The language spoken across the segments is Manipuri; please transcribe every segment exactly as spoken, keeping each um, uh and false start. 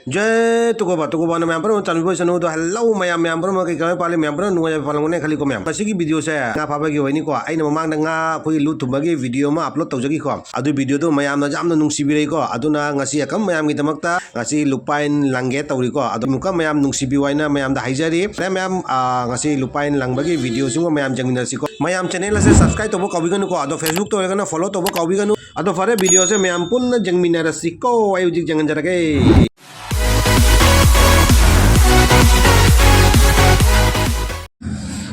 ꯖꯦ ꯇꯨꯀꯣꯕ, ꯇꯨꯀꯣꯕꯅ ꯃꯌꯥꯝ ꯄꯨꯝꯅꯃꯛ ꯆꯥꯟꯕꯤꯕ ꯑꯣꯏꯁꯅꯨ꯫ ꯑꯗꯣ hello ꯃꯌꯥꯝ, ꯃꯌꯥꯝ ꯄꯨꯝꯅꯃꯛ ꯀꯩ ꯀꯃꯥꯏ ꯄꯥꯜꯂꯤ? ꯃꯌꯥꯝ ꯄꯨꯝꯅꯃꯛ ꯅꯨꯡꯉꯥꯏꯕ ꯄꯥꯜꯂꯝꯒꯅꯤ ꯈꯜꯂꯤꯀꯣ ꯃꯌꯥꯝ꯫ ꯉꯁꯤꯒꯤ video ꯁꯦ ꯉꯥ ꯐꯥꯕꯒꯤ ꯑꯣꯏꯅꯤꯀꯣ꯫ ꯑꯩꯅ ꯃꯃꯥꯡꯗ ꯉꯥ ꯑꯩꯈꯣꯏꯒꯤ ꯂꯨ ꯊꯨꯝꯕꯒꯤ video ꯑꯃ upload ꯇꯧꯖꯈꯤꯀꯣ꯫ ꯑꯗꯨ video ꯗꯣ ꯃꯌꯥꯝꯅ ꯌꯥꯝꯅ ꯅꯨꯡꯁꯤꯕꯤꯔꯛꯏꯀꯣ꯫ ꯑꯗꯨꯅ ꯉꯁꯤ ꯑꯀꯝ ꯃꯌꯥꯝꯒꯤꯗꯃꯛꯇ ꯉꯁꯤ ꯂꯨꯄꯥꯏꯟ ꯂꯪꯒꯦ ꯇꯧꯔꯤꯀꯣ꯫ ꯑꯗꯣ ꯑꯃꯨꯛꯀ ꯃꯌꯥꯝ ꯅꯨꯡꯁꯤꯕꯤꯌꯨ ꯍꯥꯏꯅ ꯃꯌꯥꯝꯗ ꯍꯥꯏꯖꯔꯤ꯫ ꯐꯔꯦ ꯃꯌꯥꯝ, ꯑꯥ, ꯉꯁꯤ ꯂꯨꯄꯥꯏꯟ ꯂꯪꯕꯒꯤ video ꯁꯤꯃ ꯃꯌꯥꯝ ꯌꯦꯡꯃꯤꯟꯅꯁꯤꯀꯣ꯫ ꯃꯌꯥꯝ channel ꯑꯁꯦ subscribe ꯇꯧꯕ ꯀꯥꯎꯕꯤꯒꯅꯨꯀꯣ꯫ ꯑꯗꯣ Facebook ꯇ ꯑꯣꯏꯔꯒꯅ follow ꯇꯧꯕ ꯀꯥꯎꯕꯤꯒꯅꯨ꯫ ꯑꯗꯣ ꯐꯔꯦ, video ꯁꯦ ꯃꯌꯥꯝ ꯄꯨꯟꯅ ꯌꯦꯡꯃꯤꯟꯅꯔꯁꯤꯀꯣ꯫ ꯑꯩ ꯍꯧꯖꯤꯛ ꯌꯦꯡꯍꯟꯖꯔꯒꯦ꯫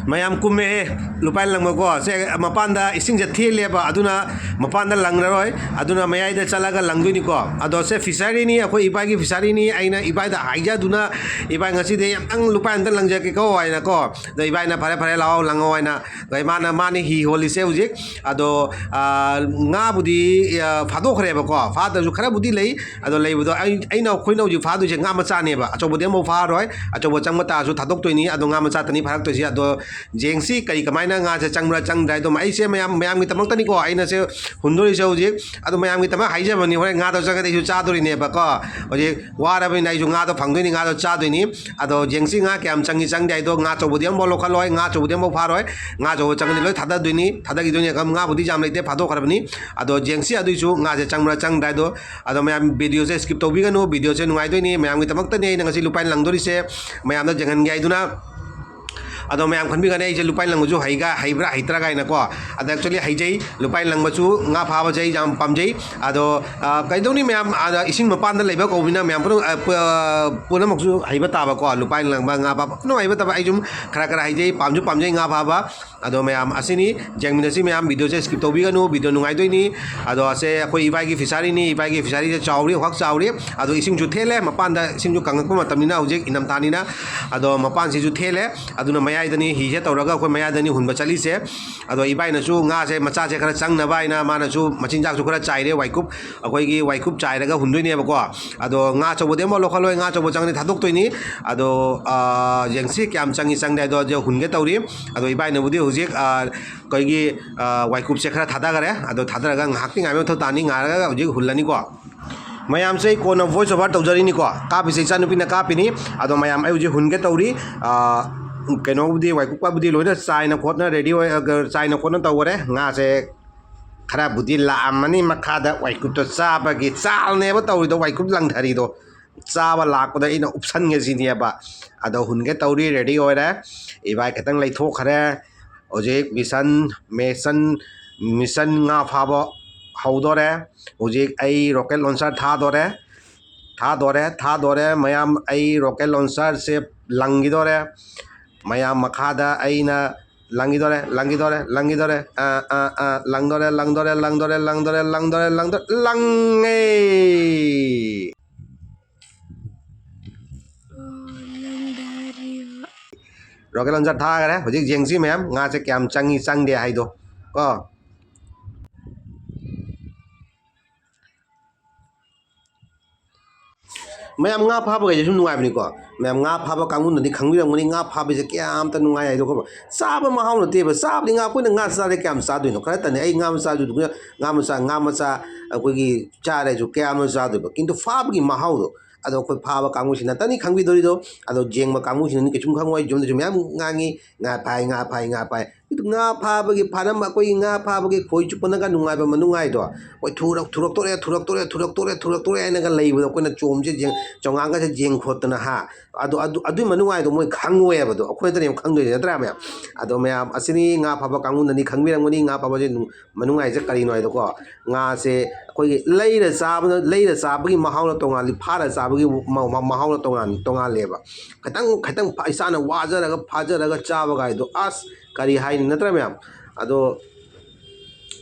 ꯃꯌꯥꯝ ꯀꯨꯝꯃꯦꯍꯦ, ꯂꯨꯄꯥꯏꯟ ꯂꯪꯕꯀꯣ꯫ ꯁꯦ, ꯃꯄꯥꯟꯗ ꯏꯁꯤꯡꯁꯦ ꯊꯦꯜꯂꯦꯕ, ꯑꯗꯨꯅ ꯃꯄꯥꯟꯗ ꯂꯪꯉꯔꯣꯏ, ꯑꯗꯨꯅ ꯃꯌꯥꯏꯗ ꯆꯠꯂꯒ ꯂꯪꯗꯣꯏꯅꯤꯀꯣ꯫ ꯑꯗꯣ ꯁꯦ fishery ꯅꯤ, ꯑꯩꯈꯣꯏ ꯏꯕꯥꯏꯒꯤ fishery ꯅꯤ꯫ ꯑꯩꯅ ꯏꯕꯥꯏꯗ ꯍꯥꯏꯖꯗꯨꯅ, "ꯏꯕꯥꯏ, ꯉꯁꯤꯗꯤ ꯑꯝꯇꯪ ꯂꯨꯄꯥꯏꯟ ꯑꯝꯇ ꯂꯪꯖꯒꯦꯀꯣ" ꯍꯥꯏꯅꯀꯣ꯫ ꯑꯗꯣ ꯏꯕꯥꯏꯅ, "ꯐꯔꯦ, ꯐꯔꯦ, ꯂꯥꯛꯑꯣ, ꯂꯪꯉꯣ" ꯍꯥꯏꯅ꯫ ꯑꯗꯩ ꯃꯥꯅ, ꯃꯥꯅ ꯍꯤ ꯍꯣꯜꯂꯤꯁꯦ ꯍꯧꯖꯤꯛ꯫ ꯑꯗꯣ, ꯑꯥ, ꯉꯥꯕꯨꯗꯤ, ꯑꯥ, ꯐꯥꯗꯣꯛꯈ꯭ꯔꯦꯕꯀꯣ, ꯐꯥꯗ꯭ꯔꯁꯨ ꯈꯔꯕꯨꯗꯤ ꯂꯩ꯫ ꯑꯗꯣ ꯂꯩꯕꯗꯣ ꯑꯩ, ꯑꯩꯅ, ꯑꯩꯈꯣꯏꯅ ꯍꯧꯖꯤꯛ ꯐꯥꯗꯣꯏꯁꯦ ꯉꯥ ꯃꯆꯥꯅꯦꯕ, ꯑꯆꯧꯕꯗꯤ ꯑꯃꯐꯥꯎ ꯐꯥꯔꯣꯏ꯫ ꯑꯆꯧꯕ ꯆꯪꯕ ꯇꯥꯔꯁꯨ ꯊꯥꯗꯣꯛꯇꯣꯏꯅꯤ, ꯑꯗꯣ ꯉꯥ ꯃꯆꯥꯇꯅꯤ ꯐꯥꯔꯛꯇꯣꯏꯁꯦ꯫ ꯑꯗꯣ ꯌꯦꯡꯁꯤ ꯀꯔꯤ, ꯀꯃꯥꯏꯅ ꯉꯥꯁꯦ ꯆꯪꯕ꯭ꯔꯥ ꯆꯪꯗ꯭ꯔꯥ ꯍꯥꯏꯗꯣ꯫ ꯑꯩꯁꯦ ꯃꯌꯥꯝ, ꯃꯌꯥꯝꯒꯤꯗꯃꯛꯇꯅꯤꯀꯣ ꯑꯩꯅ ꯁꯦ ꯍꯨꯟꯗꯣꯔꯤꯁꯦ ꯍꯧꯖꯤꯛ꯫ ꯑꯗꯣ ꯃꯌꯥꯝꯒꯤꯗꯃꯛ ꯍꯥꯏꯖꯕꯅꯤ, ꯍꯣꯔꯦꯟ ꯉꯥꯗꯣ ꯆꯪꯉꯗꯤ ꯑꯩꯁꯨ ꯆꯥꯗꯣꯔꯤꯅꯦꯕꯀꯣ꯫ ꯍꯧꯖꯤꯛ ꯋꯥꯔꯕꯅꯤꯅ ꯑꯩꯁꯨ ꯉꯥꯗꯣ ꯐꯪꯗꯣꯏꯅꯤ, ꯉꯥꯗꯣ ꯆꯥꯗꯣꯏꯅꯤ꯫ ꯑꯗꯣ ꯌꯦꯡꯁꯤ ꯉꯥ ꯀꯌꯥꯝ ꯆꯪꯉꯤ ꯆꯪꯗꯦ ꯍꯥꯏꯗꯣ꯫ ꯉꯥ ꯑꯆꯧꯕꯗꯤ ꯑꯃꯐꯥꯎ ꯂꯧꯈꯠꯂꯣꯏ, ꯉꯥ ꯑꯆꯧꯕꯗꯤ ꯑꯃꯐꯥꯎ ꯐꯥꯔꯣꯏ꯫ ꯉꯥ ꯑꯆꯧꯕ ꯆꯪꯉꯗꯤ ꯂꯣꯏ ꯊꯥꯗꯗꯣꯏꯅꯤ, ꯊꯥꯗꯈꯤꯗꯣꯏꯅꯤ꯫ ꯉꯥꯕꯨꯗꯤ ꯌꯥꯝ ꯂꯩꯇꯦ, ꯐꯥꯗꯣꯛꯈ꯭ꯔꯕꯅꯤ꯫ ꯑꯗꯣ ꯌꯦꯡꯁꯤ ꯑꯗꯨꯏꯁꯨ ꯉꯥꯁꯦ ꯆꯪꯕ꯭ꯔꯥ ꯆꯪꯗ꯭ꯔꯥ ꯍꯥꯏꯗꯣ꯫ ꯑꯗꯣ ꯃꯌꯥꯝ video ꯁꯦ skip ꯇꯧꯕꯤꯒꯅꯨ, video ꯁꯦ ꯅꯨꯡꯉꯥꯏꯗꯣꯏꯅꯤ꯫ ꯃꯌꯥꯝꯒꯤꯗꯃꯛꯇꯅꯤ ꯑꯩꯅ ꯉꯁꯤ ꯂꯨꯄꯥꯏꯟ ꯂꯪꯗꯣꯔꯤꯁꯦ, ꯃꯌꯥꯝꯗ ꯌꯦꯡꯍꯟꯒꯦ ꯍꯥꯏꯗꯨꯅ꯫ ꯑꯗꯣ ꯃꯌꯥꯝ ꯈꯟꯕꯤꯒꯅꯤ ꯑꯩꯁꯦ ꯂꯨꯄꯥꯏꯟ ꯂꯪꯕꯁꯨ ꯍꯩꯒ, ꯍꯩꯕ꯭ꯔꯥ ꯍꯩꯇ꯭ꯔꯥ ꯀꯥꯏꯅꯀꯣ꯫ ꯑꯗ actually ꯍꯩꯖꯩ, ꯂꯨꯄꯥꯏꯟ ꯂꯪꯕꯁꯨ, ꯉꯥ ꯐꯥꯕꯁꯦ ꯑꯩ ꯌꯥꯝ ꯄꯥꯝꯖꯩ꯫ ꯑꯗꯣ, ꯑ, ꯀꯩꯗꯧꯅꯤ ꯃꯌꯥꯝ, ꯑꯗ ꯏꯁꯤꯡ ꯃꯄꯥꯟꯗ ꯂꯩꯕ ꯀꯧꯕꯅꯤꯅ ꯃꯌꯥꯝ ꯄꯨꯝꯅꯃꯛ, ꯑ, ꯄꯨ-, ꯑ, ꯄꯨꯝꯅꯃꯛꯁꯨ ꯍꯩꯕ ꯇꯥꯕꯀꯣ꯫ ꯂꯨꯄꯥꯏꯟ ꯂꯪꯕ, ꯉꯥ ꯐꯥꯕ ꯄꯨꯝꯅꯃꯛ ꯍꯩꯕ ꯇꯥꯕ꯫ ꯑꯩ ꯁꯨꯝ ꯈꯔ ꯈꯔ ꯍꯩꯖꯩ, ꯄꯥꯝꯁꯨ ꯄꯥꯝꯖꯩ ꯉꯥ ꯐꯥꯕ꯫ ꯑꯗꯣ ꯃꯌꯥꯝ ꯑꯁꯤꯅꯤ, ꯌꯦꯡꯃꯤꯟꯅꯁꯤ ꯃꯌꯥꯝ, video ꯁꯦ skip ꯇꯧꯕꯤꯒꯅꯨ, video ꯅꯨꯡꯉꯥꯏꯗꯣꯏꯅꯤ꯫ ꯑꯗꯣ ꯑꯁꯦ ꯑꯩꯈꯣꯏ ꯏꯕꯥꯏꯒꯤ fishery ꯅꯤ, ꯏꯕꯥꯏꯒꯤ fishery ꯁꯦ ꯆꯥꯎꯔꯤ, ꯍꯣꯛ ꯆꯥꯎꯔꯤ꯫ ꯑꯗꯣ ꯏꯁꯤꯡꯁꯨ ꯊꯦꯜꯂꯦ, ꯃꯄꯥꯟꯗ ꯏꯁꯤꯡꯁꯨ ꯀꯪꯉꯛꯄ ꯃꯇꯝꯅꯤꯅ ꯍꯧꯖꯤꯛ ꯏꯅꯝꯊꯥꯅꯤꯅ꯫ ꯑꯗꯣ ꯃꯄꯥꯟꯁꯤꯁꯨ ꯊꯦꯜꯂꯦ, ꯑꯗꯨꯅ ꯃꯌꯥꯏꯗꯅꯤ ꯍꯤꯁꯦ ꯇꯧꯔꯒ ꯑꯩꯈꯣꯏ ꯃꯌꯥꯏꯗꯅꯤ ꯍꯨꯟꯕ ꯆꯠꯂꯤꯁꯦ꯫ ꯑꯗꯣ ꯏꯕꯥꯏꯅꯁꯨ ꯉꯥꯁꯦ ꯃꯆꯥꯁꯦ ꯈꯔ ꯆꯪꯅꯕ ꯍꯥꯏꯅ ꯃꯥꯅꯁꯨ ꯃꯆꯤꯟꯖꯥꯛꯁꯨ ꯈꯔ ꯆꯥꯏꯔꯦ, ꯋꯥꯏꯀꯨꯞ, ꯑꯩꯈꯣꯏꯒꯤ ꯋꯥꯏꯀꯨꯞ ꯆꯥꯏꯔꯒ ꯍꯨꯟꯗꯣꯏꯅꯦꯕꯀꯣ꯫ ꯑꯗꯣ ꯉꯥ ꯑꯆꯧꯕꯗꯤ ꯑꯃꯐꯥꯎ ꯂꯧꯈꯠꯂꯣꯏ, ꯉꯥ ꯑꯆꯧꯕ ꯆꯪꯉꯗꯤ ꯊꯥꯗꯣꯛꯇꯣꯏꯅꯤ꯫ ꯑꯗꯣ, ꯑꯥ, ꯌꯦꯡꯁꯤ ꯀꯌꯥꯝ ꯆꯪꯉꯤ ꯆꯪꯗꯦ ꯍꯥꯏꯗꯣ ꯑꯗꯨ ꯍꯨꯟꯒꯦ ꯇꯧꯔꯤ꯫ ꯑꯗꯣ ꯏꯕꯥꯏꯅꯕꯨꯗꯤ ꯍꯧꯖꯤꯛ, ꯑꯥ, ꯑꯩꯈꯣꯏꯒꯤ, ꯑꯥ, ꯋꯥꯏꯀꯨꯞꯁꯦ ꯈꯔ ꯊꯥꯗꯈꯔꯦ꯫ ꯑꯗꯣ ꯊꯥꯗꯔꯒ ꯉꯥꯏꯍꯥꯛꯇꯤ ꯉꯥꯏꯕ ꯃꯊꯧ ꯇꯥꯅꯤ, ꯉꯥꯏꯔꯒ ꯍꯧꯖꯤꯛ ꯍꯨꯜꯂꯅꯤꯀꯣ꯫ ꯃꯌꯥꯝꯁꯦ ꯑꯩ ꯀꯣꯟꯅ voice over ꯇꯧꯖꯔꯤꯅꯤꯀꯣ꯫ ꯀꯥꯞꯄꯤꯁꯦ ꯏꯆꯥꯅꯨꯄꯤꯅ ꯀꯥꯞꯄꯤꯅꯤ꯫ ꯑꯗꯣ ꯃꯌꯥꯝ, ꯑꯩ ꯍꯧꯖꯤꯛ ꯍꯨꯟꯒꯦ ꯇꯧꯔꯤ꯫ ꯑꯥ, ꯀꯩꯅꯣꯕꯨꯗꯤ, ꯋꯥꯏꯀꯨꯞꯀꯕꯨꯗꯤ ꯂꯣꯏꯅ ꯆꯥꯏꯅ ꯈꯣꯠꯅ ready ꯑꯣꯏ, ꯑ, ꯆꯥꯏꯅ ꯈꯣꯠꯅ ꯇꯧꯈꯔꯦ꯫ ꯉꯥꯁꯦ ꯈꯔꯕꯨꯗꯤ ꯂꯥꯛꯑꯝꯃꯅꯤ ꯃꯈꯥꯗ, ꯋꯥꯏꯀꯨꯞꯇꯣ ꯆꯥꯕꯒꯤ ꯆꯥꯜꯅꯦꯕ ꯇꯧꯔꯤꯗꯣ, ꯋꯥꯏꯀꯨꯞ ꯂꯪꯊꯔꯤꯗꯣ꯫ ꯆꯥꯕ ꯂꯥꯛꯄꯗ ꯑꯩꯅ ꯎꯞꯁꯟꯒꯦ ꯁꯤꯅꯦꯕ꯫ ꯑꯗꯣ ꯍꯨꯟꯒꯦ ꯇꯧꯔꯤ, ready ꯑꯣꯏꯔꯦ꯫ ꯏꯕꯥꯏ ꯈꯤꯇꯪ ꯂꯩꯊꯣꯛꯈ꯭ꯔꯦ꯫ ꯍꯧꯖꯤꯛ mission, mission, mission ꯉꯥ ꯐꯥꯕ ꯍꯧꯗꯣꯔꯦ꯫ ꯍꯧꯖꯤꯛ ꯑꯩ rocket launcher ꯊꯥꯗꯣꯔꯦ꯫ ꯊꯥꯗꯣꯔꯦ, ꯊꯥꯗꯣꯔꯦ꯫ ꯃꯌꯥꯝ, ꯑꯩ rocket launcherꯁꯦ ꯂꯪꯈꯤꯗꯣꯔꯦ꯫ ꯃꯌꯥꯝ, ꯃꯈꯥꯗ ꯑꯩꯅ ꯂꯪꯈꯤꯗꯣꯔꯦ, ꯂꯪꯈꯤꯗꯣꯔꯦ, ꯂꯪꯈꯤꯗꯣꯔꯦ꯫ ꯑꯥ, ꯑꯥ, ꯑꯥ, ꯂꯪꯗꯣꯔꯦ, ꯂꯪꯗꯣꯔꯦ, ꯂꯪꯉꯦ! Rocket launcher ꯊꯥꯈꯔꯦ꯫ ꯍꯧꯖꯤꯛ ꯌꯦꯡꯁꯤ ꯃꯌꯥꯝ, ꯉꯥꯁꯦ ꯀꯌꯥꯝ ꯆꯪꯉꯤ ꯆꯪꯗꯦ ꯍꯥꯏꯗꯣ ꯀꯣ꯫ ꯃꯌꯥꯝ, ꯉꯥ ꯐꯥꯕꯈꯩꯁꯦ ꯁꯨꯝ ꯅꯨꯡꯉꯥꯏꯕꯅꯤꯀꯣ꯫ ꯃꯌꯥꯝ, ꯉꯥ ꯐꯥꯕ ꯀꯥꯡꯕꯨꯅꯗꯤ ꯈꯪꯕꯤꯔꯝꯒꯅꯤ, ꯉꯥ ꯐꯥꯕꯁꯦ ꯀꯌꯥꯝꯇ ꯅꯨꯡꯉꯥꯏ ꯍꯥꯏꯗꯣ ꯈꯪꯕ꯭ꯔꯥ? ꯆꯥꯕ ꯃꯍꯥꯎ ꯅꯠꯇꯦꯕ꯫ ꯆꯥꯕꯗꯤ ꯉꯥ, ꯑꯩꯈꯣꯏꯅ ꯉꯥ ꯆꯥꯔꯦ ꯀꯌꯥꯝ ꯆꯥꯗꯣꯏꯅꯣ? ꯈꯔꯇꯅꯤ꯫ ꯑꯩ ꯉꯥ ꯃꯆꯥꯁꯨ ꯑꯗꯨꯝ, ꯉꯥ ꯃꯆꯥ, ꯉꯥ ꯃꯆꯥ ꯑꯩꯈꯣꯏꯒꯤ ꯆꯥꯔꯁꯨ ꯀꯌꯥꯝꯅ ꯆꯥꯗꯣꯏꯕ? ꯀꯤꯟꯇꯨ ꯐꯥꯕꯒꯤ ꯃꯍꯥꯎꯗꯣ, ꯑꯗꯣ ꯑꯩꯈꯣꯏ ꯐꯥꯕ ꯀꯥꯡꯕꯨꯁꯤꯅꯇꯅꯤ ꯈꯪꯕꯤꯗꯣꯔꯤꯗꯣ꯫ ꯑꯗꯣ ꯌꯦꯡꯕ ꯀꯥꯡꯕꯨꯁꯤꯅꯗꯤ ꯀꯩꯁꯨꯝ ꯈꯪꯉꯣꯏ꯫ ꯌꯨꯝꯗꯁꯨ ꯃꯌꯥꯝ ꯉꯥꯡꯉꯤ, "ꯉꯥ ꯐꯥꯏ, ꯉꯥ ꯐꯥꯏ, ꯉꯥ ꯐꯥꯏ"꯫ ꯉꯥ ꯐꯥꯕꯒꯤ ꯐꯥꯔꯝ, ꯑꯩꯈꯣꯏꯒꯤ ꯉꯥ ꯐꯥꯕꯒꯤ ꯈꯣꯏ ꯆꯨꯞꯄꯅꯒ ꯅꯨꯡꯉꯥꯏꯕ ꯃꯅꯨꯡꯉꯥꯏꯗꯣ, ꯑꯩꯈꯣꯏ ꯊꯨꯔꯛ-, ꯊꯨꯔꯛꯇꯣꯔꯦ, ꯊꯨꯔꯛꯇꯣꯔꯦ, ꯊꯨꯔꯛꯇꯣꯔꯦ, ꯊꯨꯔꯛꯇꯣꯔꯦ ꯍꯥꯏꯅꯒ ꯂꯩꯕꯗꯣ, ꯑꯩꯈꯣꯏꯅ ꯆꯣꯝꯁꯦ ꯌꯦꯡ-, ꯆꯣꯉꯥꯡꯒꯁꯦ ꯌꯦꯡ ꯈꯣꯠꯇꯅ, ꯍꯥ? ꯑꯗꯨ, ꯑꯗꯨ, ꯑꯗꯨꯏ ꯃꯅꯨꯡꯉꯥꯏꯗꯣ ꯃꯣꯏ ꯈꯪꯉꯣꯏ ꯍꯥꯏꯕꯗꯣ, ꯑꯩꯈꯣꯏ ꯅꯠꯇꯅꯦꯕ ꯈꯪꯗꯣꯏꯁꯦ, ꯅꯠꯇ꯭ꯔꯥ ꯃꯌꯥꯝ? ꯑꯗꯣ ꯃꯌꯥꯝ, ꯑꯁꯤꯅꯤ ꯉꯥ ꯐꯥꯕ ꯀꯥꯡꯕꯨꯅꯗꯤ ꯈꯪꯕꯤꯔꯝꯒꯅꯤ, ꯉꯥ ꯐꯥꯕꯁꯦ ꯅꯨꯡ-, ꯃꯅꯨꯡꯉꯥꯏꯁꯦ ꯀꯔꯤꯅꯣ ꯍꯥꯏꯗꯣꯀꯣ꯫ ꯉꯥꯁꯦ ꯑꯩꯈꯣꯏꯒꯤ ꯂꯩꯔ ꯆꯥꯕꯅ, ꯂꯩꯔ ꯆꯥꯕꯒꯤ ꯃꯍꯥꯎꯅ ꯇꯣꯉꯥꯜꯂꯤ, ꯐꯥꯔ ꯆꯥꯕꯒꯤ ꯃ-, ꯃ-, ꯃꯍꯥꯎꯅ ꯇꯣꯉꯥꯟ-, ꯇꯣꯉꯥꯜꯂꯦꯕ꯫ ꯈꯤꯇꯪ, ꯈꯤꯇꯪ ꯐ-, ꯏꯁꯥꯅ ꯋꯥꯖꯔꯒ ꯐꯥꯖꯔꯒ ꯆꯥꯕꯒꯥꯏꯗꯣ, ꯑꯁ, ꯀꯔꯤ ꯍꯥꯏꯅꯤ, ꯅꯠꯇ꯭ꯔꯥ ꯃꯌꯥꯝ? ꯑꯗꯣ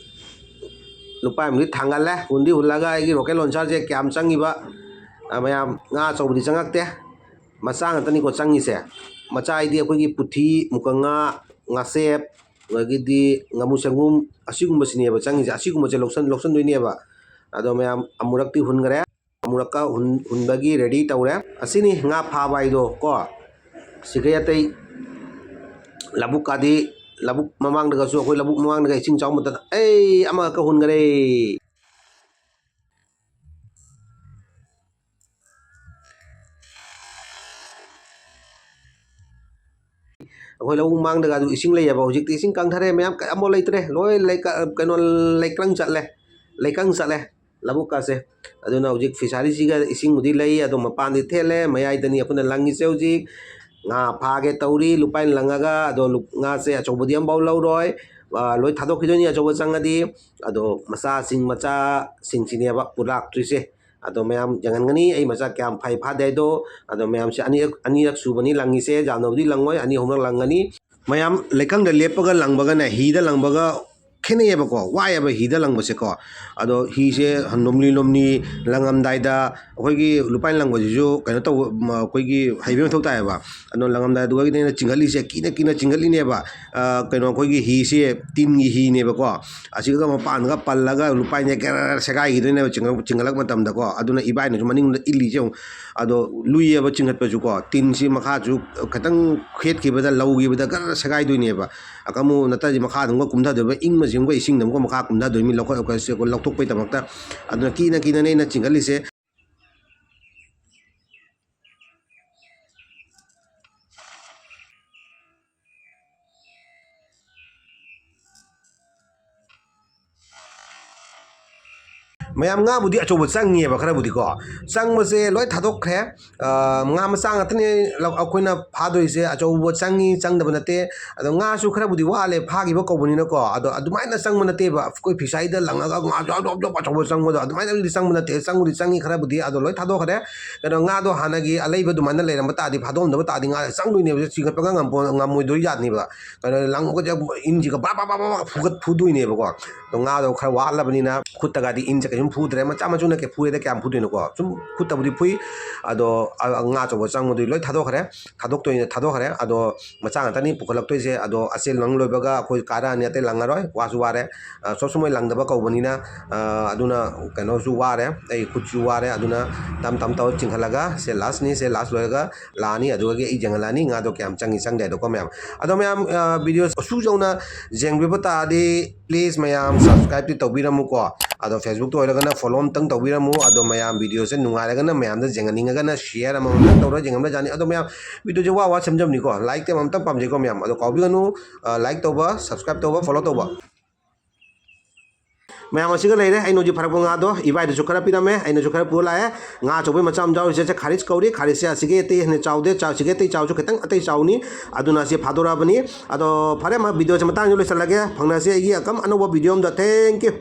ꯂꯨꯄꯥ ꯑꯃꯗꯤ ꯊꯥꯡꯒꯠꯂꯦ, ꯍꯨꯟꯗꯤ ꯍꯨꯜꯂꯒ ꯑꯩꯒꯤ rocket launcherꯁꯦ ꯀꯌꯥꯝ ꯆꯪꯉꯤꯕ? ꯑ, ꯃꯌꯥꯝ, ꯉꯥ ꯑꯆꯧꯕꯗꯤ ꯆꯪꯉꯛꯇꯦ, ꯃꯆꯥ ꯉꯥꯛꯇꯅꯤꯀꯣ ꯆꯪꯉꯤꯁꯦ꯫ ꯃꯆꯥ ꯍꯥꯏꯗꯤ ꯑꯩꯈꯣꯏꯒꯤ ꯄꯨꯊꯤ, ꯃꯨꯀꯉꯥ, ꯉꯥꯁꯦꯞ, ꯑꯗꯒꯤꯗꯤ ꯉꯥꯃꯨ ꯁꯦꯡꯒꯨꯝ, ꯑꯁꯤꯒꯨꯝꯕꯁꯤꯅꯦꯕ ꯆꯪꯉꯤꯁꯦ꯫ ꯑꯁꯤꯒꯨꯝꯕꯁꯦ ꯂꯧꯁꯟ-, ꯂꯧꯁꯟꯗꯣꯏꯅꯦꯕ꯫ ꯑꯗꯣ ꯃꯌꯥꯝ, ꯑꯃꯨꯔꯛꯇꯤ ꯍꯨꯟꯈ꯭ꯔꯦ, ꯑꯃꯨꯔꯛꯀ ꯍꯨꯟ-, ꯍꯨꯟꯕꯒꯤ ready ꯇꯧꯔꯦ꯫ ꯑꯁꯤꯅꯤ ꯉꯥ ꯐꯥꯕ ꯍꯥꯏꯗꯣ ꯀꯣ꯫ ꯁꯤꯈꯩ ꯑꯇꯩ ꯂꯧꯕꯨꯛꯀꯥꯗꯤ, ꯂꯧꯕꯨꯛ ꯃꯃꯥꯡꯗꯒꯁꯨ, ꯑꯩꯈꯣꯏ ꯂꯧꯕꯨꯛ ꯃꯃꯥꯡꯗꯒ ꯏꯁꯤꯡ ꯆꯥꯎꯕ ꯃꯇꯝꯗ ꯑꯩ ꯑꯃꯈꯛꯀ ꯍꯨꯟꯈꯔꯦ꯫ ꯑꯩꯈꯣꯏ ꯂꯧꯕꯨꯛ ꯃꯥꯡꯗꯒ ꯑꯗꯨ ꯏꯁꯤꯡ ꯂꯩꯌꯦꯕ, ꯍꯧꯖꯤꯛꯇꯤ ꯏꯁꯤꯡ ꯀꯪꯊꯔꯦ ꯃꯌꯥꯝ, ꯀ-, ꯑꯃꯐꯥꯎ ꯂꯩꯇ꯭ꯔꯦ, ꯂꯣꯏ ꯂꯩ-, ꯀ-, ꯀꯩꯅꯣ, ꯂꯩꯀꯪ ꯆꯠꯂꯦ, ꯂꯩꯀꯪ ꯆꯠꯂꯦ ꯂꯧꯕꯨꯛꯀꯁꯦ꯫ ꯑꯗꯨꯅ ꯍꯧꯖꯤꯛ ꯐꯤꯁꯥꯔꯤꯁꯤꯒ ꯏꯁꯤꯡꯕꯨꯗꯤ ꯂꯩ, ꯑꯗꯣ ꯃꯄꯥꯟꯗꯤ ꯊꯦꯠꯂꯦ, ꯃꯌꯥꯏꯗꯅꯤ ꯑꯩꯈꯣꯏꯅ ꯂꯪꯉꯤꯁꯦ ꯍꯧꯖꯤꯛ꯫ ꯉꯥ ꯐꯥꯒꯦ ꯇꯧꯔꯤ, ꯂꯨꯄꯥꯏꯅ ꯂꯪꯉꯒ, ꯑꯗꯣ ꯂꯨ-, ꯉꯥꯁꯦ ꯑꯆꯧꯕꯗꯤ ꯑꯃꯐꯥꯎ ꯂꯧꯔꯣꯏ, ꯑ, ꯂꯣꯏ ꯊꯥꯗꯣꯛꯈꯤꯗꯣꯏꯅꯤ ꯑꯆꯧꯕ ꯆꯪꯉꯗꯤ꯫ ꯑꯗꯣ ꯃꯆꯥꯁꯤꯡ, ꯃꯆꯥꯁꯤꯡꯁꯤꯅꯦꯕ ꯄꯨꯔꯥꯛꯇ꯭ꯔꯤꯁꯦ꯫ ꯑꯗꯣ ꯃꯌꯥꯝ ꯌꯦꯡꯍꯟꯒꯅꯤ ꯑꯩ ꯃꯆꯥ ꯀꯌꯥꯝ ꯐꯩ ꯐꯥꯗꯦ ꯍꯥꯏꯗꯣ꯫ ꯑꯗꯣ ꯃꯌꯥꯝꯁꯦ ꯑꯅꯤꯔꯛ, ꯑꯅꯤꯔꯛ ꯁꯨꯕꯅꯤ ꯂꯪꯉꯤꯁꯦ, ꯌꯥꯝꯅꯕꯨꯗꯤ ꯂꯪꯉꯣꯏ, ꯑꯅꯤ ꯑꯍꯨꯝꯂꯛ ꯂꯪꯒꯅꯤ꯫ ꯃꯌꯥꯝ ꯂꯩꯀꯪꯗ ꯂꯦꯞꯄꯒ ꯂꯪꯕꯒꯅꯦ, ꯍꯤꯗ ꯂꯪꯕꯒ ꯈꯦꯠꯅꯩꯌꯦꯕꯀꯣ, ꯋꯥꯏꯌꯦꯕ ꯍꯤꯗ ꯂꯪꯕꯁꯦꯀꯣ꯫ ꯑꯗꯣ ꯍꯤꯁꯦ ꯅꯣꯝꯂꯤ ꯅꯣꯝꯂꯤ ꯂꯪꯉꯝꯗꯥꯏꯗ ꯑꯩꯈꯣꯏꯒꯤ ꯂꯨꯄꯥꯏ ꯂꯪꯕꯁꯤꯁꯨ ꯀꯩꯅꯣ ꯇꯧꯕ, ꯃ-, ꯑꯩꯈꯣꯏꯒꯤ ꯍꯩꯕ ꯃꯊꯧ ꯇꯥꯏꯌꯦꯕ꯫ ꯑꯗꯣ ꯂꯪꯉꯝꯗꯥꯏꯗꯨꯒꯤꯗꯤ ꯑꯩꯅ ꯆꯤꯡꯈꯠꯂꯤꯁꯦ, ꯀꯤꯅ ꯀꯤꯅ ꯆꯤꯡꯈꯠꯂꯤꯅꯦꯕ꯫ ꯑ, ꯀꯩꯅꯣ, ꯑꯩꯈꯣꯏꯒꯤ ꯍꯤꯁꯦ ꯇꯤꯟꯒꯤ ꯍꯤꯅꯦꯕꯀꯣ꯫ ꯑꯁꯤꯒ ꯃꯄꯥꯟꯒ ꯄꯜꯂꯒ ꯂꯨꯄꯥꯏꯁꯦ ꯒꯔ ꯁꯦꯒꯥꯏꯈꯤꯗꯣꯏꯅꯦꯕ ꯆꯤꯡꯈꯠ-, ꯆꯤꯡꯈꯠꯂꯛꯄ ꯃꯇꯝꯗꯀꯣ꯫ ꯑꯗꯨꯅ ꯏꯕꯥꯏꯅꯁꯨ ꯃꯅꯤꯡꯗ ꯏꯜꯂꯤꯁꯦ ꯌꯦꯡꯉꯨ꯫ ꯑꯗꯣ ꯂꯨꯏꯌꯦꯕ ꯆꯤꯡꯈꯠꯄꯁꯨꯀꯣ, ꯇꯤꯟꯁꯤ ꯃꯈꯥꯁꯨ ꯈꯤꯇꯪ ꯈꯦꯠꯈꯤꯕꯗ, ꯂꯧꯈꯤꯕꯗ ꯒꯔ ꯁꯦꯒꯥꯏꯗꯣꯏꯅꯦꯕ꯫ ꯑꯀꯟꯕ ꯅꯠꯇ꯭ꯔꯗꯤ ꯃꯈꯥꯗ ꯑꯃꯨꯛꯀ ꯀꯨꯝꯊꯗꯣꯏꯕ, ꯏꯪꯕꯁꯤ ꯑꯃꯨꯛꯀ ꯏꯁꯤꯡꯗ ꯑꯃꯨꯛꯀ ꯃꯈꯥ ꯀꯨꯝꯊꯗꯣꯏꯅꯤ, ꯂꯧꯈꯠ-, ꯂꯧꯊꯣꯛꯄꯩꯗꯃꯛꯇ꯫ ꯑꯗꯨꯅ ꯀꯤꯅ ꯀꯤꯅꯅꯦ ꯑꯩꯅ ꯆꯤꯡꯈꯠꯂꯤꯁꯦ꯫ ꯃꯌꯥꯝ, ꯉꯥꯕꯨꯗꯤ ꯑꯆꯧꯕ ꯆꯪꯉꯦꯕ ꯈꯔꯕꯨꯗꯤꯀꯣ꯫ ꯆꯪꯕꯁꯦ ꯂꯣꯏ ꯊꯥꯗꯣꯛꯈ꯭ꯔꯦ꯫ ꯑ, ꯉꯥ ꯃꯆꯥ ꯉꯥꯛꯇꯅꯦ ꯂꯧ-, ꯑꯩꯈꯣꯏꯅ ꯐꯥꯗꯣꯏꯁꯦ꯫ ꯑꯆꯧꯕ ꯆꯪꯉꯤ, ꯆꯪꯗꯕ ꯅꯠꯇꯦ꯫ ꯑꯗꯣ ꯉꯥꯁꯨ ꯈꯔꯕꯨꯗꯤ ꯋꯥꯠꯂꯦ, ꯐꯥꯈꯤꯕ ꯀꯧꯕꯅꯤꯅꯀꯣ꯫ ꯑꯗꯣ ꯑꯗꯨꯃꯥꯏꯅ ꯆꯪꯕ ꯅꯠꯇꯦꯕ, ꯑꯩꯈꯣꯏ ꯐꯤꯁꯥꯏꯗ ꯂꯪꯉꯒ ꯉꯥ ꯖꯣꯞ ꯖꯣꯞ ꯖꯣꯞ ꯑꯆꯧꯕ ꯆꯪꯕꯗꯣ, ꯑꯗꯨꯃꯥꯏꯅꯗꯤ ꯆꯪꯕ ꯅꯠꯇꯦ꯫ ꯆꯪꯕꯨꯗꯤ ꯆꯪꯉꯤ ꯈꯔꯕꯨꯗꯤ, ꯑꯗꯣ ꯂꯣꯏ ꯊꯥꯗꯣꯛꯈ꯭ꯔꯦ꯫ ꯀꯩꯅꯣ, ꯉꯥꯗꯣ ꯍꯥꯟꯅꯒꯤ ꯑꯂꯩꯕ ꯑꯗꯨꯃꯥꯏꯅ ꯂꯩꯔꯝꯕ ꯇꯥꯔꯗꯤ, ꯐꯥꯗꯣꯛꯑꯝꯗꯕ ꯇꯥꯔꯗꯤ ꯉꯥꯁꯦ ꯆꯪꯗꯣꯏꯅꯦꯕ, ꯆꯤꯡꯈꯠꯄꯒ ꯉꯝꯄꯣ-, ꯉꯝꯃꯣꯏꯗꯣꯏ ꯖꯥꯠꯅꯦꯕ꯫ ꯀꯩꯅꯣ, ꯂꯪꯕꯒꯁꯦ ꯏꯟꯁꯤꯒ ꯕꯥ ꯕꯥ ꯕꯥ ꯕꯥ ꯕꯥ ꯐꯨꯒꯠ-, ꯐꯨꯗꯣꯏꯅꯦꯕꯀꯣ꯫ ꯑꯗꯣ ꯉꯥꯗꯣ ꯈꯔ ꯋꯥꯠꯂꯕꯅꯤꯅ ꯈꯨꯠꯇꯒꯗꯤ ꯏꯟꯁꯦ ꯀꯩꯁꯨꯝ ꯐꯨꯗ꯭ꯔꯦ꯫ ꯃꯆꯥ ꯃꯆꯨꯅ ꯀꯩ ꯐꯨꯔꯦꯗ, ꯀꯌꯥꯝ ꯐꯨꯗꯣꯏꯅꯣꯀꯣ? ꯁꯨꯝ ꯈꯨꯠꯇꯕꯨꯗꯤ ꯐꯨꯏ꯫ ꯑꯗꯣ ꯑ-, ꯉꯥ ꯑꯆꯧꯕ ꯆꯪꯕꯗꯨꯗꯤ ꯂꯣꯏ ꯊꯥꯗꯣꯛꯈ꯭ꯔꯦ, ꯊꯥꯗꯣꯛꯇꯣꯏꯅꯦ, ꯊꯥꯗꯣꯛꯈ꯭ꯔꯦ꯫ ꯑꯗꯣ ꯃꯆꯥ ꯉꯥꯛꯇꯅꯤ ꯄꯨꯈꯠꯂꯛꯇꯣꯏꯁꯦ꯫ ꯑꯗꯣ ꯑꯆꯦꯜ ꯂꯪ ꯂꯣꯏꯕꯒ ꯑꯩꯈꯣꯏ ꯀꯥꯔꯛꯑꯅꯤ, ꯑꯇꯩ ꯂꯪꯉꯔꯣꯏ, ꯋꯥꯁꯨ ꯋꯥꯔꯦ꯫ ꯑ, ꯁꯣꯞ ꯁꯨꯝ ꯃꯣꯏ ꯂꯪꯗꯕ ꯀꯧꯕꯅꯤꯅ, ꯑ, ꯑꯗꯨꯅ ꯀꯩꯅꯣꯁꯨ ꯋꯥꯔꯦ, ꯑꯩ ꯈꯨꯠꯁꯨ ꯋꯥꯔꯦ꯫ ꯑꯗꯨꯅ ꯇꯝ ꯇꯝ ꯇꯧꯔ ꯆꯤꯡꯈꯠꯂꯒ, ꯁꯦ ꯂꯥꯁꯅꯤ, ꯁꯦ ꯂꯥꯁ ꯂꯣꯏꯔꯒ ꯂꯥꯛꯑꯅꯤ, ꯑꯗꯨꯒ ꯑꯩ ꯌꯦꯡꯍꯜꯂꯛꯑꯅꯤ ꯉꯥꯗꯣ ꯀꯌꯥꯝ ꯆꯪꯉꯤ ꯆꯪꯗꯦ ꯍꯥꯏꯗꯣꯀꯣ ꯃꯌꯥꯝ꯫ ꯑꯗꯣ ꯃꯌꯥꯝ, ꯑ, ꯚꯤꯗꯤꯑꯣ ꯑꯁꯨꯛ ꯌꯧꯅ ꯌꯦꯡꯕꯤꯕ ꯇꯥꯔꯗꯤ, please ꯃꯌꯥꯝ subscribeꯇꯤ ꯇꯧꯕꯤꯔꯝꯃꯨꯀꯣ꯫ ꯑꯗꯣ Facebookꯇ ꯑꯣꯏꯔꯒ ꯅꯨꯡꯉꯥꯏꯔꯒꯅ follow ꯑꯝꯇꯪ ꯇꯧꯕꯤꯔꯝꯃꯨ꯫ ꯑꯗꯣ ꯃꯌꯥꯝ videoꯁꯦ ꯅꯨꯡꯉꯥꯏꯔꯒꯅ ꯃꯌꯥꯝꯗ ꯌꯦꯡꯍꯟꯅꯤꯡꯉꯒꯅ share ꯑꯃꯃꯝꯇꯪ ꯇꯧꯔ ꯌꯦꯡꯉꯝꯕ ꯖꯥꯠꯅꯤ꯫ ꯑꯗꯣ ꯃꯌꯥꯝ videoꯁꯦ ꯋꯥ ꯋꯥ ꯁꯦꯝꯖꯕꯅꯤꯀꯣ, likeꯇꯤ ꯑꯃꯃꯝꯇꯪ ꯄꯥꯝꯖꯩꯀꯣ ꯃꯌꯥꯝ꯫ ꯑꯗꯣ ꯀꯥꯎꯕꯤꯒꯅꯨ, ꯑ, like ꯇꯧꯕ, subscribe ꯇꯧꯕ, follow ꯇꯧꯕ꯫ ꯃꯌꯥꯝ ꯑꯁꯤꯒ ꯂꯩꯔꯦ꯫ ꯑꯩꯅ ꯍꯧꯖꯤꯛ ꯐꯥꯔꯛꯄ ꯉꯥꯗꯣ ꯏꯕꯥꯏꯗꯁꯨ ꯈꯔ ꯄꯤꯔꯝꯃꯦ, ꯑꯩꯅꯁꯨ ꯈꯔ ꯄꯨꯔ ꯂꯥꯛꯑꯦ꯫ ꯉꯥ ꯑꯆꯧꯕꯩ ꯃꯆꯥ ꯑꯃ ꯌꯥꯎꯔꯤꯁꯦ, ꯁꯦ ꯈꯥꯔꯤꯁ ꯀꯧꯔꯤ꯫ ꯈꯥꯔꯤꯁꯁꯦ ꯑꯁꯤꯒꯤ ꯑꯇꯩ ꯍꯦꯟꯅ ꯆꯥꯎꯗꯦ, ꯆꯥ-, ꯑꯁꯤꯒꯤ ꯑꯇꯩ ꯆꯥꯎꯁꯨ ꯈꯤꯇꯪ ꯑꯇꯩ ꯆꯥꯎꯅꯤ꯫ ꯑꯗꯨꯅ ꯑꯁꯤ ꯐꯥꯗꯣꯔꯛꯑꯕꯅꯤ꯫ ꯑꯗꯣ ꯐꯔꯦ, ꯃꯥ videoꯁꯦ ꯃꯇꯥꯡꯁꯤꯗ ꯂꯣꯏꯁꯤꯜꯂꯒꯦ꯫ ꯐꯪꯅꯁꯤ ꯑꯩꯒꯤ ꯑꯀꯝ ꯑꯅꯧꯕ video ꯑꯝꯗ꯫ Thank you꯫